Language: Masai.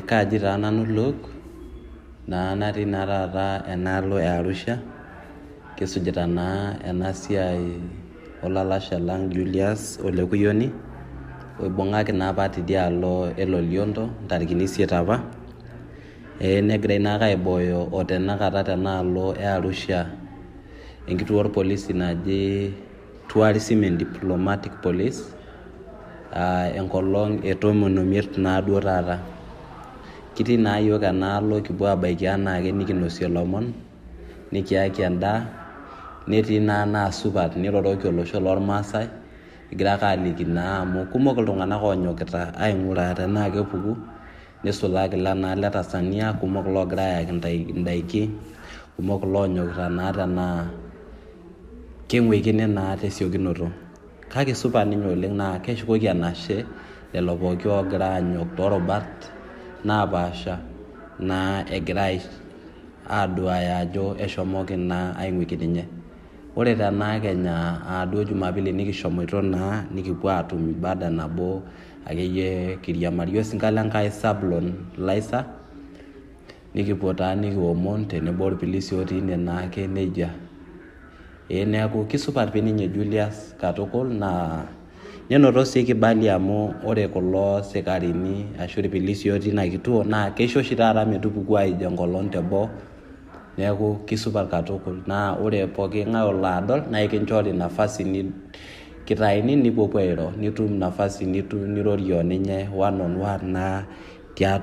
Kaaji taa nanu Luke naa natii naa taata enaalo e Arusha. Kisujita naa ena siai olalashe lang Julius Olekuyioni oibung'aki naa apa tidialo e Loliondo ntarikini isiet apa. Negirai naake aibooyo o tenakata tenaalo e Arusha enkituo orpolisi naji Tourism and Diplomatic Police enkolong e tomon omiet naaduo taata. Kitii naa yiok enaalo kipuo abaiki enaake nikinosie ilomon nikiyaki endaa netii naa naasupat niroroki olosho lormaasai igira ake aliki naa amu kumok iltung'anak oonyokita aing'uraa tenaa kepuku nisulaki ilenaalo e Tanzania, kumok iloogira ayaki indaiki, kumok iloonyokita naa tenaa keng'uikini naa tesiokinoto. Kake supat ninye oleng naa keshukoki enashe lelo pooki oogira aanyok toorubat napaasha naa egira aduaya ajo eshomoki naa aing'uiki ninye. Ore tenaa kenya aaduo jumapili nikishomoito naa nikipuo aatum ibada nabo akeyie kiriamari osinka le Nkai Zablon Laizer nikipuo taa nikiomon tenebo orpilisi otii ine naake nejia. Neeku kisupat pii ninye Julius katukul naa nenoto sii kibali amu ore kulo sikarini ashu irpilisi otii ina kituo naa keisho oshi taata metupuku aij enkolong teboo neeku kisupat katukul naa ore pooki ng'ae olo adol naa ekinchori nafasi kitayuni nipuopuo airo nitum nafasi nirorie oninye one on one naa tiatua.